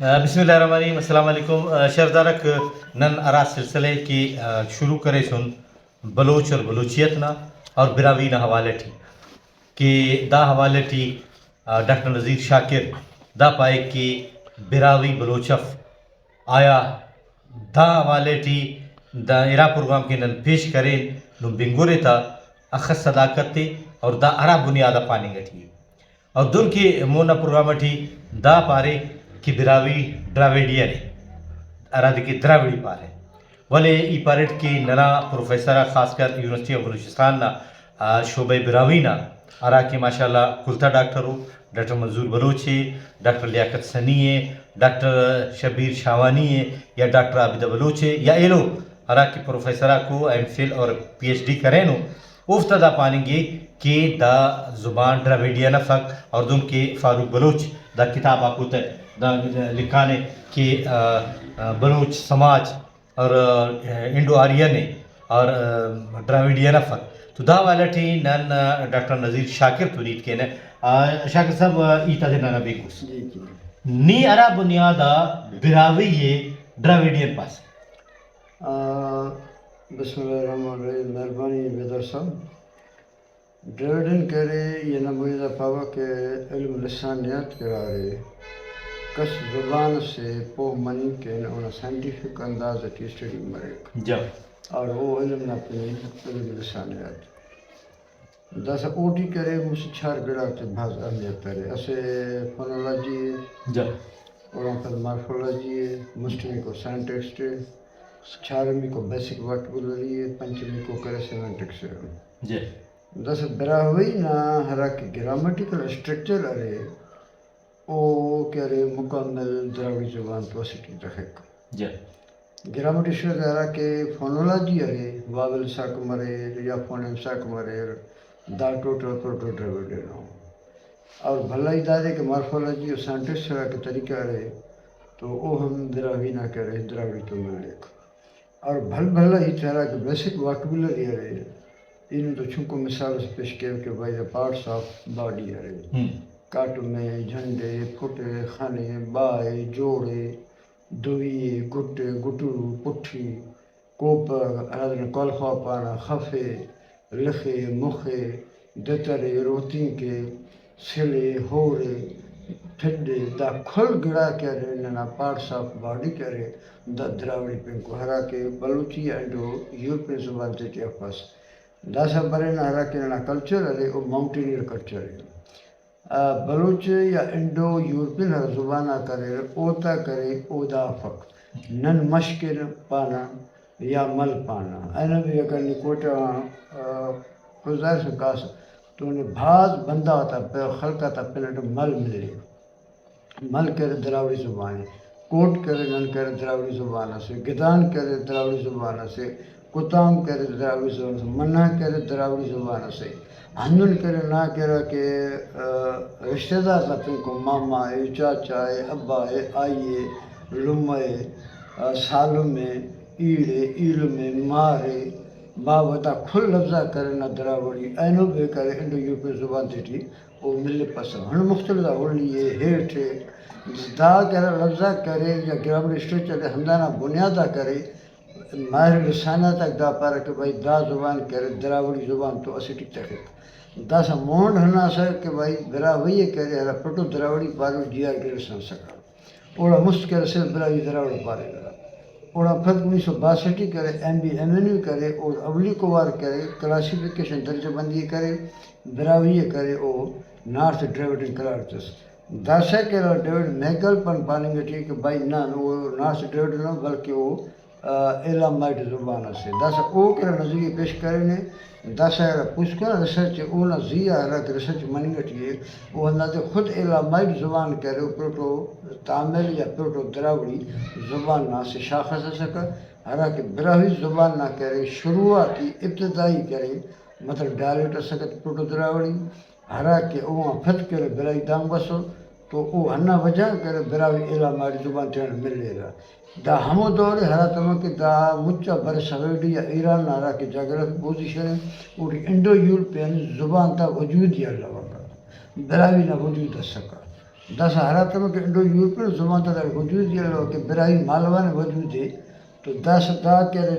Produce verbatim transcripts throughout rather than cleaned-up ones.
بسم اللہ الرحمن الرحیم۔ السلام علیکم۔ آ، شرفدارک، نن ہرا سلسلہ ءِ کہ، آ، شروع کریسن بلوچ اور بلوچیت نا اور براہوئی نا حوالہ ٹی، کہ دا حوالہ ٹی، آ، ڈاکٹر نذیر شاکر دا پائک کہ براہوئی بلوچ اف۔ آیا دا حوالہ ٹی دا ارا پروگرام کہ نن پیش کرین، نم بنگرے تا اخس صداقت تے اور دا ارا بنیاد آ پاننگ ٹی ءِ۔ اور دن کہ مونا پروگرام ٹی دا پارے کہ براہوئی ڈراویڈین ءِ، ہرادے کہ دراوڑی پارے، ولے ای پاریٹ کہ ننا پروفیسر آک خاص کر یونیورسٹی آف بلوچستان نا، آ، شعبہ براہوئی نا، ہرا کہ ماشاءاللہ کلتا ڈاکٹر ءُ، ڈاکٹر منظور بلوچ ءِ، ڈاکٹر لیاقت سنی ءِ، ڈاکٹر شبیر شاہوانی ءِ یا ڈاکٹر عابدہ بلوچ ءِ یا ایلو ہرا کہ پروفیسر آک ءُ، ایم فل اور پی ایچ ڈی کرینو، اوفتا دا پاننگ ءِ کہ دا زبان ڈراویڈین افک، اور دن کہ فاروق بلوچ دا کتاب آک ءُ تہ دا لکھانے کہ، آ، آ، بلوچ سماج اور، آ، انڈو آرین ءِ اور، آ، ڈراویڈین افک۔ تو دا حوالہ ٹی نن، آ، ڈاکٹر نذیر شاکر تون ہیت کینہ۔ آ، شاکر صاحب، آ، ہیت آتے ننا بنگس۔ جی، جی۔ نی ہرا بنیاد آ براہوئی ءِ ڈراویڈین پاسہ؟ آ، بسم اللہ الرحمن الرحیم۔ مہربانی بیدار صاحب۔ ڈریویڈن کہ ارے، ای ہندا بنیاد آ پاوہ کہ علم لسانیات کہ ارے، کس زبان اسے پہہ مننگ کن اونا سائنٹیفک انداز اٹی اسٹڈی مریک۔ جا۔ اور او علم نا پن ءِ علم لسانیات۔ داسہ اوٹی کہ ارے، مسہ چار گڑاتے بھاز اہمیت ارے۔ اسہ فونولوجی ءِ، جا۔ اوڑان پد مارفولوجی ءِ، مسٹمیکو سینٹیکسٹ ءِ، چارمیکو بیسک ووکیبولری ءِ، پنچمیکو کہ ارے سیمنٹکس ءِ۔ جی۔ داسہ براہوئی نا ہرا کہ گرامٹیکل اسٹرکچر ارے، او کہ ارے مکمل دراوڑی زبان تو اسٹ ٹی تخک۔ جی۔ گرامٹی اسٹرکچر ہرا کہ فونولوجی ارے، واولس آک مریر یا فونیمس آک مریر، دا ٹوٹل پروٹو ڈراویڈین ءِ۔ اور بھلا ہیت دادے کہ مارفولوجی و سینٹیکس ہرا کہ طریقہ ارے، تو او ہم براہوئی نا کہ ارے، دراوڑی تو ملیک۔ اور بھل بھلا ہیت ہرا کہ بیسک واکیبولری ارے، اینو تو چنکو مثال اس پیش کیو کہ بھائی دا پارٹس آف باڈی ارے۔ ہم۔ کاٹم ءِ، جھنڈ ءِ، پھٹ ءِ، خن ءِ، با ءِ، جوڑ ءِ، دوی ءِ، گٹ ءِ، گٹرو، پٹھی، کوپہ، ہرادے نن کالخواہ پانہ، خف ءِ، لخ ءِ، مخ ءِ، دتر ءِ، روتینک ءِ، سل ءِ، ہور ءِ، ٹھڈ ءِ، دا کل گڑاک ارے ننا پارٹس آف باڈی کہ ارے، دا دراوڑی پنکو ہراکہ بلوچی یا انڈو یورپین زبان تیٹی افس۔ داسہ برینہ ہراکہ ننا کلچر ارے، او ماؤنٹینئر کلچر ءِ۔ آ، بلوچ یا انڈو یورپین ہرا زبان آک اریر، اوتا کرے او دا افک۔ نن مش کن پانہ یا مل پانہ۔ اینو بھی اگر نی کوئٹہ غان، آ، خضدار سے کاس تو نے بھاز بندغ آتا پہ-، خلق آتا پن اٹ مل ملے۔ مل کہ ارے دراوڑی زبان ءِ، کوٹ کہ ارے نن کہ ارے دراوڑی زبان اسے، گدان کہ ارے دراوڑی زبان اسے، کتام کہ ارے دراوڑی زبان اسے، منہ کہ ارے دراوڑی زبان اسے۔ ہندن کہ ارے نا کہ ارے کہ، آ، رشتہ دار تا پنکو ماما ءِ، چاچا ءِ، ابا ءِ، آئی ءِ، لمہ ءِ، آ، سالم ءِ، ایڑ ءِ، ایلم ءِ، مار ءِ، باوہ، دا کل لفظ آک ارے نا دراوڑی، اینو بھی کہ ارے انڈو یورپین زبان تیٹی او ملپسہ۔ ہندا مختلف دا ہلی ءِ، ہیٹ ءِ، دا کہ ارے لفظ آک ارے یا گرامر اسٹرکچر ارے، ہندانا بنیاد آک ارے، ماہر لسانیات آک دا پارہ کہ بھائی دا زبان کہ ارے دراوڑی زبان تو اسٹ ٹی تخک۔ داسہ مونڈ ہندا اسکہ کہ بھائی براہوئی ءِ کہ ارے ہرا پروٹو دراوڑی پارو، جی آر گریوسن اسکہ۔ اوڑا مست کرے صرف براہوئی دراوڑ پاریرہ۔ اوڑان پد انیس سو باسٹھ ٹی کرے، M B M N U کرے، او اولیکو وار کرے، کلاسیفیکیشن درجہ بندی کرے، براہوئی ءِ کرے، او نارتھ ڈریوڈن قرار تس۔ داسہ کہ ڈیوڈ میگل پن پاننگ ٹی کہ بھائی نہ، نہ، او نارتھ ڈریوڈن نہ، بلکہ او، آ، ایلامائٹ زبان اسے۔ داسہ او کہ نظریہ پیش کرینے، داسہ ہرا پوسکن ریسرچ ءِ، اونا زی آ ہراکہ ریسرچ مننگ ٹی ءِ، او ہندادے خود ایلامائٹ زبان کہ ارے، او پروٹو تامل یا پروٹو دراوڑی زبان نا اسہ شاخس اسکہ، ہراکہ براہوئی زبان نا کہ ارے شروعاتی، ابتدائی کہ ارے، مطلب ڈائلیکٹ اسکہ پروٹو دراوڑی، ہراکہ اوہان پد کہ ارے براہوئی دانگ بسر، تو او ہندا وجہ غان کہ ارے براہوئی ایلامائٹ زبان تیان ملیرہ۔ دا ہمو دور ءِ ہراتم کہ دا مچ آ برصغیر یا ایران نا ہراکہ جاگرافی پوزیشن ءِ، اوٹی انڈو یورپین زبان تا وجود ءِ الوکہ، براہوئی نا وجود اسکہ۔ داسہ ہراتم کہ انڈو یورپین زبان تا داڑے وجود ءِ الو کہ براہوئی مالو آن وجود ءِ، تو داسہ دا کہ ارے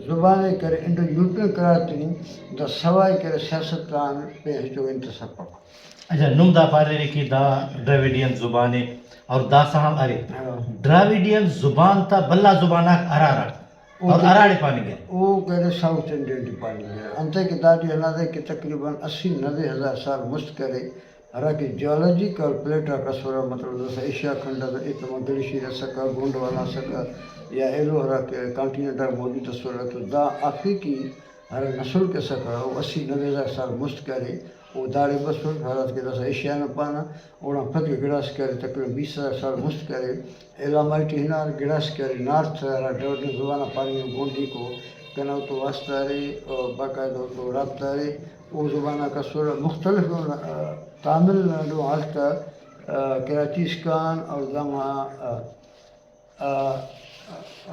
زبان ءِ کہ ارے انڈو یورپین قرار تننگ، دا سوائے کہ ارے سیاست آن پین ہچو انت اس افک۔ اچھا، نم دا پاریرے کہ دا ڈراویڈین زبان ءِ اور داسہ ہم ارے۔ ہاں۔ ڈراویڈین زبان تا بھلا زبان آک ہرارہ اور ہراڑے پاننگرہ؟ او کہ ارے ساؤتھ انڈین ٹی پاننگرہ۔ انتئے کہ داٹی ہندادے کہ تقریباً اسی نوے ہزار سال مست کرے، ہراکہ جیولوجیکل پلیٹ آک اسرہ، مطلب داسہ ایشیا کھنڈ آ ایتما گلیشیئر ئسکہ، گونڈوانا ئسکہ، یا ایلو ہراکہ کانٹیننٹ آک موجود اسرہ، تو دا آفیکی ہرا نسل کہ اسکہ، او اسی نوے ہزار سال مست کرے، او داڑے بسر، ہراتیکہ داسہ ایشیا نا پانہ، اوڑان پد کہ گڑاس کرے، تقریباً بیس ہزار سال مست کرے، ایلامائٹ ہنار، گڑاس کرے، نارتھ ہرا ڈوڈن زبان آ پاننگ گونڈیکو، کنا اوتو واسطہ ارے، او باقاعدہ اوتو رابطہ ارے، او زبان آک اسرہ، مختلف، آ، تامل ناڈو آ ہلتہ، آ، کراچی اسکان اور داما، آ، آ،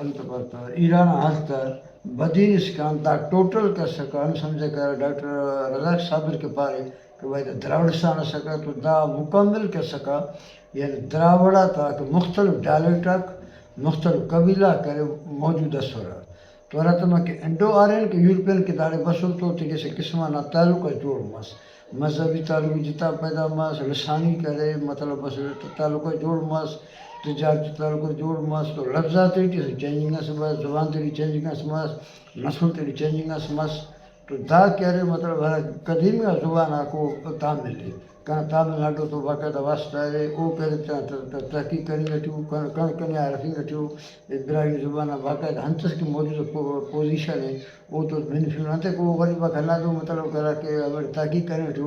انت پارہ تہ، ایران آ ہلتہ، بدین اسکان، دا ٹوٹل کہ اسکہ، ہم سمجھہ کرے ڈاکٹر رزاق صابر کہ پارے کہ بھائی دا دراوڑستان اسکہ، تو دا مکمل کہ اسکہ، یعنی دراوڑ آتا کہ مختلف ڈائلیکٹ آک، مختلف قبیلہ آک ارے موجود اسرہ۔ تو ہراتم کہ انڈو آرین کہ یورپین کہ داڑے بسر تو اوتیکہ اسہ قسم انا تعلق اس جوڑ مس، مذہبی تعلق جتا پیدا مس، لسانی کرے، مطلب اسہ تعلق اس جوڑ مس، تجارتی تعلق اس جوڑ مس، تو لفظ آتے ٹی اسہ چینجنگ اس بس، زبان تیٹی چینجنگ اس مس، نسل تیٹی چینجنگ اس مس۔ تو دا کہ ارے مطلب ہرا قدیمی آ زبان آکو تامل ءِ، کنا تامل ناڈو تو باقاعدہ واسطہ ارے، او کہ ارے تینا ت-، ت-، تحقیق کننگ ٹی ءُ، کن-، کن-، کنے آ ہرفنگ ٹی ءُ، براہوئی زبان آ باقاعدہ انت اس کہ موجودہ پو-، پوزیشن ءِ، او تو بنفل انتئے کہ او غریب آک ہندادو مطلب ہرا کہ اوڑے تحقیق کرینٹ ءُ،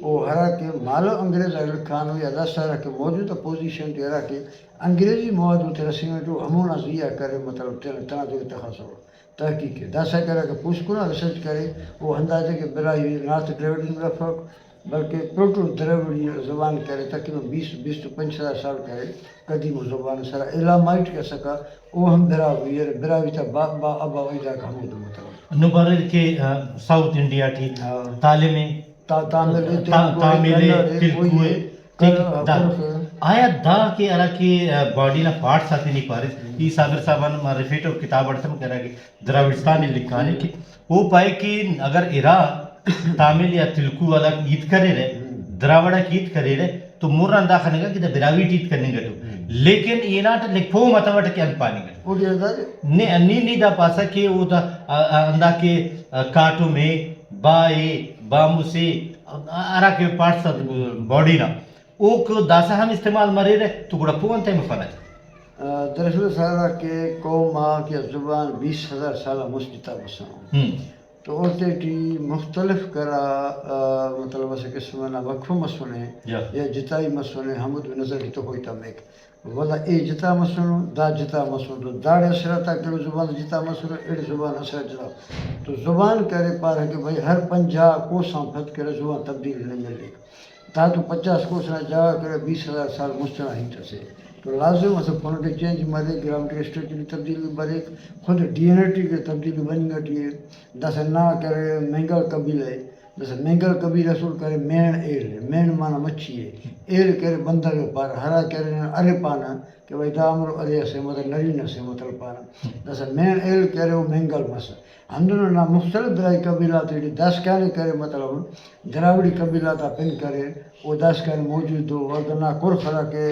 او ہرا کہ مالو انگریز آک لکھانو یا داسہ ہرا کہ موجودہ پوزیشن ٹی ہرا کہ انگریزی مواد اوتے رسینگٹو ہمونا زی آ کرے مطلب تینا، تینا تو تخاسو۔ تحقیق ءِ۔ داسہ کرے کہ پوسکن آ ریسرچ کرے، او ہندادے کہ براہوئی نارتھ ڈراویڈین بلفک، بلکہ پروٹو دراویڈی زبان کرے، تقریباً بیس، بیس تو پنچ ہزار سال کرے، قدیم ءُ زبان اس ہرا ایلامائٹ کہ اسکہ، او ہم براہوئی ارے، براہوئی تا با، با، ابا و اجداد ہمودے مطلب۔ نو پاریر کہ، آ، ساؤتھ انڈیا ٹی ہاں۔ تالم ءِ، تا-، تامل ءِ، تا-، تلکو ءِ، تامل ءِ، کنڑ ءِ، تلکو ءِ، ءِ، ٹھیک، کر-، دا، خرخ۔ آیا دا کہ ہرا کہ، آ، باڈی نا پارٹس آتے نی پاریس، ای صابر صاحب آن معرفی ٹو کتاب اٹ ہم کرا کہ دراوڑستان ءِ لکھانے کہ او پائے کہ اگر ارا تامل یا تلکو آ دا ہیت کریرہ، دراوڑ آ ہیت کریرہ تو مر آن دا خننگا کہ دا براہوئی ٹی ہیت کننگ اٹو۔ لیکن ای ہناٹ لکھ پہہ متوٹہ کہ انت پاننگ اٹو۔ اوٹی ہندادے۔ نے، نی، نی دا پاسہ کہ او دا، آ، آ، ہندا کہ، آ، کاٹم ءِ، با ءِ، بامس ءِ، ہرا کہ پارٹس آ باڈی نا، اوک داسہ ہم استعمال مریرہ تو گڑا پہہ انتئے مفنہ؟ آ، دراصل سارا کہ قوم آک یا زبان بیس ہزار سال آ مست جتا بسنو۔ ہم۔ تو اوتے ٹی مختلف کرا، آ، مطلب اسہ قسم انا وقفہ مسنے یا۔ یا جتائی مسنے، ہمودے نظر ٹی تخوئی تمک۔ ولدا اے جتا مسنو، دا جتا مسنو، تو داڑے اثرات آک ایلو زبان جتا مسنو، ایڑے زبان اثرات جتا۔ تو زبان کہ ارے پارہ کہ بھئی ہر پنجاہ کوس آن پد کہ ارے زبان تبدیلی نا ملک۔ دا تو پچاس کوس نا جاگہ کہ ارے بیس ہزار سال مست ئنا ہیت اسے۔ تو لازم اسہ فونیٹک چینج مریک، گرامٹک اسٹرکچر ٹی تبدیلی بریک، خود ڈی این اے ٹی کہ تبدیلی بننگ ٹی اے۔ داسہ نا کہ ارے مینگل قبیلہ ءِ، داسہ مینگل قبیلہ اسر کہ ارے مین ایل ءِ، مین معنی مچھی ءِ، ایل کہ ارے بندغ ءِ پارہ، ہرا کہ ارے نن ارے پانہ کہ بھئی دا امرو ارے اسے مطلب نرینہ سے مطلب پانہ۔ داسہ مین ایل کہ ارے او مینگل مسہ۔ ہندن نا مختلف براہوئی قبیلہ آتے ٹی داسکان ءِ کہ ارے مطلب دراوڑی قبیلہ تا پن کریر، او داسکان موجود ءُ، اور نا کرخ ہرا کہ،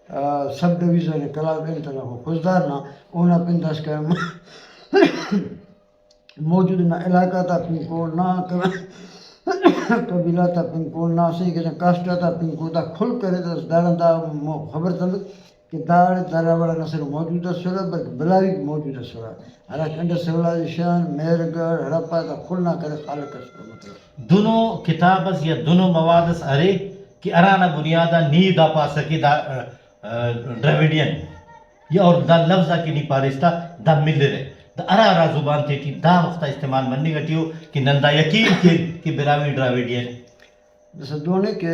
آ، سب ڈویژن ءِ کلات انت نا خضدار نا، اونا پن داسکان موجود نا علاقہ تا پنکو نا، قبیلہ تا پنکو نا، سے کہ کاسٹ تا پنکو دا کل کرے، دا داڑان دا مو-، خبر تمک کہ داڑے دراوڑ آن اسہ موجود اسرہ، بلکہ براہوئی موجود اسرہ، ہراکہ انڈس سویلائزیشن، مہر گڑھ، ہڑپہ، دا کل نا کرے خالق اسرہ مطلب۔ دنو کتاب اس یا دنو مواد اس ارے کہ ہرانا بنیاد آ نی دا پاسہ کہ دا، آ، آ، ڈراویڈین یا اور دا لفظ آ کہ نی پاریس تا دا ملرہ، دا ہرا ہرا زبان تیٹی دا وخت آ استعمال مننگ ٹی ءُ کہ نن دا یقین کین کہ براہوئی ڈراویڈین۔ داسہ دونے کہ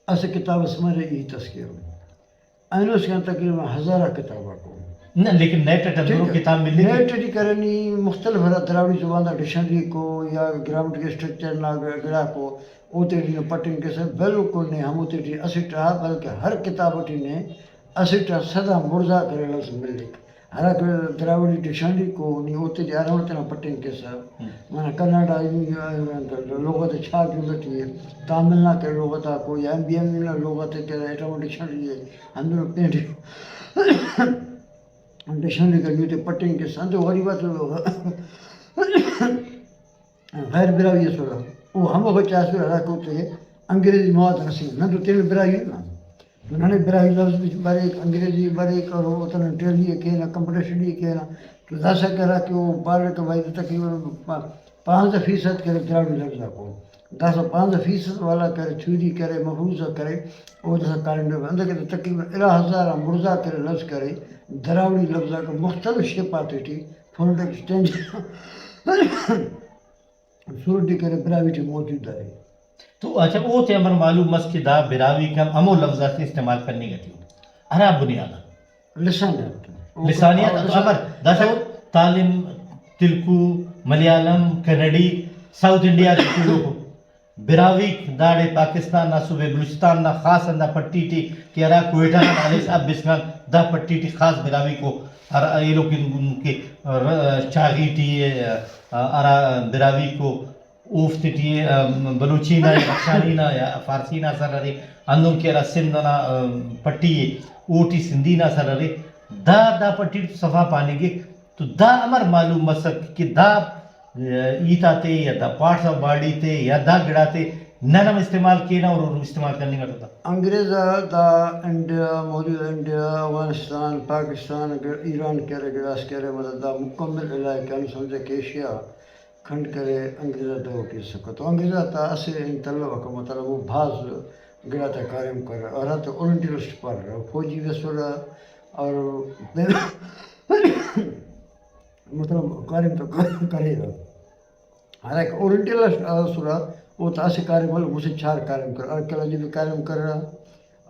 اسہ کتاب اس مرے، ای ہیت اس کیرہ۔ اینو اسکان تقریباً ہزار آک کتاب آکو۔ نہ، لیکن نیٹ اٹ ٹھیک ہندنو ہے۔ کتاب ملک۔ نیٹ ٹی کرے نی مختلف ہرا دراوڑی زبان نا ڈکشنری کو یا گرامٹک اسٹرکچر نا گ-، گڑاکو، اوتیٹی نے پٹنگ کیسہ، بالکل نے ہموتیٹی اسٹ آ، بلکہ ہر کتاب ٹی نے اسٹ آ سدا مڑزا کرے لفظ ملیک۔ ہراکہ دراوڑی ڈکشنری کو نی اوتیٹی ہر وڑ تینا پٹنگ کیسہ۔ ہم۔ معنی کنڑ آ لغت چھا جملہ ٹی ءِ، تامل نا کرے لغت آکو یا ایم بی ایم نا لغت ءِ کرے ایٹم ڈکشنری ءِ، ہندنو پین ڈکشنری کن نی اوتے پٹنگ کیسہ۔ انتئے غریب آتے غیر براہوئی ئسرہ، او ہموخہ چائسرہ ہراکہ اوتے انگریزی مواد رسینگ۔ نن تو تینے براہوئی اُن نا، تو ننے براہوئی لفظ بریک، انگریزی بریک، اور او تینا ٹیلی ءِ کینہ، کمپیوٹر اسٹڈی ءِ کینہ، تو داسہ کرا کہ او پارہ کہ بھائی تقریباً پا-، پانزدہ فیصد کرے براہوئی لفظ آکو۔ داسہ پانزدہ فیصد والا کرے تھیوری کرے، مفروضہ کرے، او داسہ کاریم انتئے کہ تقریباً ارا ہزار آ مڑزا کرے لفظ کرے، دراوڑی لفظ آک مختلف شیپ آتیٹی فونیٹکس چینج سورڈی کرے براہوئی ٹی موجود ارے۔ تو اچھا، او تے امر معلوم مس کہ دا براہوئی کن ہمو لفظ آتے استعمال کننگ ٹی ءُ۔ ہرا بنیاد آ؟ لسانیات۔ لسانیات او تو لسان-، امر داسہ تعلیم، تلکو، ملیالم، کنڑی، ساؤتھ انڈیا تے تولوکو۔ براہوئیک داڑے پاکستان نا صوبہ بلوچستان نا خاص ہندا پٹی ٹی کہ ہرا کوئٹہ نا نالیس اب اسکان دا پٹی ٹی خاص براہوئیکو ہرا ایلو کن کہ ر-، چاغی ٹی ءِ، ہرا براہوئیکو اوفتے ٹی، ام، بلوچی نا یا رخشانی نا یا فارسی نا اثر ارے، ہندن کہ ہرا سندھ ئنا، ام، پٹی ءِ، اوٹی سندھی نا اثر ارے۔ دا، دا پٹی ٹی صفا پاننگک۔ تو دا امر معلوم مسک کہ دا، ا، ہیت آتے یا دا پارٹس آف باڈی تے یا دا گڑاتے نن ہم استعمال کینہ اور او استعمال کننگ اٹو تا؟ انگریز آ دا انڈیا، موجودہ انڈیا، اوغانستان، پاکستان، ایران کہ ارے، گڑاس کہ ارے، مطلب دا مکمل علاقہ آن سمجھہ کہ ایشیا کھنڈ کرے انگریز آ دور ٹی اسکہ۔ تو انگریز آتا اسہ انت الوکہ، مطلب او بھاز گڑاتا کاریم کرے، ہراتے اورینٹلسٹ پارہ، فوجی بھی اسرہ اور مطلب کاریم تو کریرہ۔ ہراکہ اورینٹلسٹ اسرہ، اوتا اسہ کاریم الو، مسہ چار کاریم کرے، آرکیالوجی بھی کاریم کرے،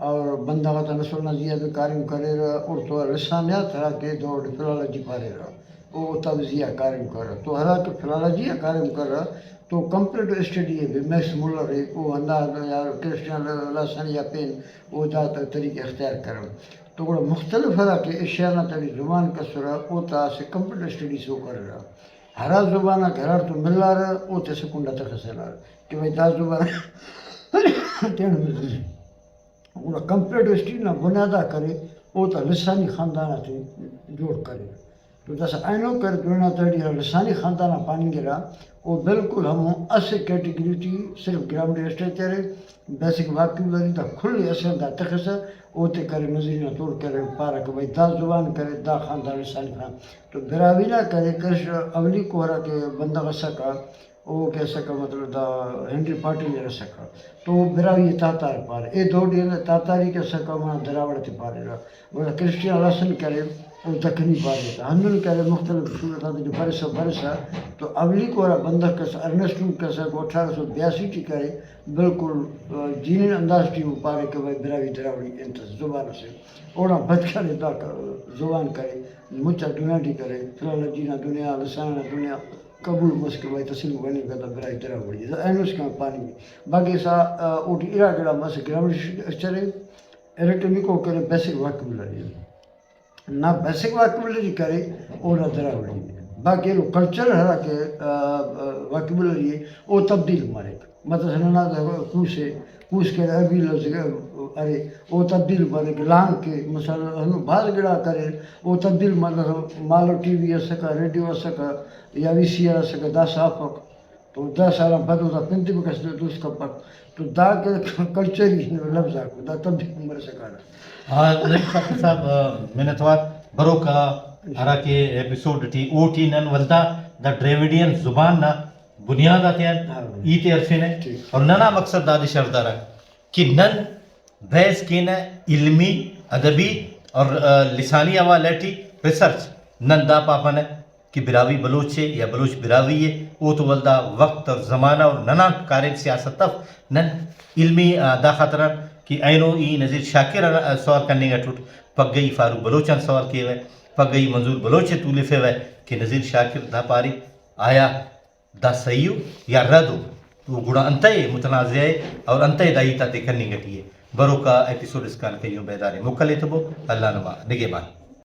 اور بندغ آتا نسل نا زیہا بھی کاریم کریرہ، اور تو لسانیات ہراکہ دور فلالوجی پاریرہ، او اوتا بھی زیہا کاریم کریرہ۔ تو ہراکہ فلالوجی آ کاریم کریرہ تو کمپلیٹ اسٹڈی ءِ بھی میکس مولر ءِ، او ہندا یا کرسچن لاسن یا پین او دا طریقہ اختیار کریرہ۔ تو گڑا مختلف ہراکہ ایشیا نا تیٹی زبان کہ اسرہ، اوتا اسہ کمپلیٹ اسٹڈیز او کریرہ۔ ہرا زبان آک ہراڑتون ملارہ، اوتے اسہ کنڈ آ تخسا ہنارہ کہ بھئی دا زبان تینا گڑا کمپلیٹ ہسٹری نا بنیاد آ کرے، اوتا لسانی خاندان آتے جوڑ کرے۔ تو داسہ اینو کر دنیا تیٹی ہرا لسانی خاندان آ پاننگرہ، او بالکل ہمو اسہ کیٹیگری ٹی صرف گرامر ٹیکسٹ ءِ تیرے، بیسک واکیبولری تا کل اسہ اندا تخسہ، اوتے کرے نظریہ نا توڑ کرے، پارہ کہ بھئی دا زبان کرے، دا خاندان لسانی خان۔ تو براہوئی نا کرے، کرسچن اولیکو ہراکہ بندغ اسکہ، او کہ اسکہ مطلب دا ہنری پاٹن ارے اسکہ، تو براہوئی ءِ تاتار پارہ۔ اے دور ٹی ہندا تاتاری کہ اسکہ، منا دراوڑ تے پاریرہ۔ گڑا کرسچن لاسن کرے، او دکنی پارہ تہ۔ ہندن کرے مختلف صورت آتے ٹی برسہ برسہ تو اولیکو ہرا بندغ کس ارنسٹ ہم کسک، او اٹھارہ سو بیاسی ٹی کرے، بالکل، آ، جینوئن انداز ٹی او پارے کہ بھئی براہوئی دراوڑی انت ئس، زبان اسے۔ اوڑان پد کرے دا ک-، زبان کرے، مچ آ دنیا ٹی کرے، فلالوجی نا دنیا، لسان نا دنیا، قبول مس کہ بھئی تسلیم کننگ کتو براہوئی دراوڑی ءِ۔ اینو اسکان پاننگ۔ باقی سا، آ، اوٹی ارا گڑا مس، گرامر اسٹرکچر ءِ، اریٹمیکو کرے، بیسک واکیبولری نا بیسک واکیبولری کرے، اونا دراوڑی ءِ۔ باقی ایلو کلچر ہرا کہ، آ، آ، واکیبولری ءِ، او تبدیل مریک۔ مطلب ننا دا کوس ءِ، کوس کہ عربی لفظ ارے، او تبدیل مریک۔ لانک ءِ، مثلاً ہندن بھاز گڑاک اریر، او تبدیل مریک۔ مالو ٹی وی اسکہ، ریڈیو اسکہ، یا وی سی آر اسکہ، داسہ افک۔ تو دہ سال آن پد اوتا پن تے بھی کس دوست کپک۔ تو دا کہ کلچری لفظ آک دا تبدیل مرسا کارہ۔ ہاں، نعیم ثاقب صاحب، آ، منت وار۔ بروک آ ہرا کہ ایپیسوڈ ٹی، اوٹی نن ولدا دا ڈریویڈین زبان نا بنیاد آتیان ہاں۔ ہیت ءِ ہرفینہ۔ ٹھیک۔ اور ننا مقصد دادے شردارہ کہ نن بحث کینہ علمی، ادبی اور، آ، لسانی حوالہ ٹی ریسرچ۔ نن دا پاپنہ کہ براہوئی بلوچ ءِ یا بلوچ براہوئی ءِ، او تو ولدا وقت اور زمانہ اور ننا کاریم سیاست اف۔ نن علمی، آ، دا خاطران کہ اینو ای نذیر شاکر آ سوال کننگ اٹوٹ، پگہ ای فاروق بلوچ آن سوال کیوہ، پگہ ای منظور بلوچ ءِ تولفیوہ کہ نذیر شاکر دا پارے، آیا دا صحیح ءُ یا رد ءُ؟ تو گڑا انتئے متنازعہ ءِ اور انتئے دا ہیت آتے کننگ ٹی ءِ۔ بروکا ایپیسوڈ اسکان کہیوں بیدارے موکل ایتبو۔ اللہ نما نگہبان۔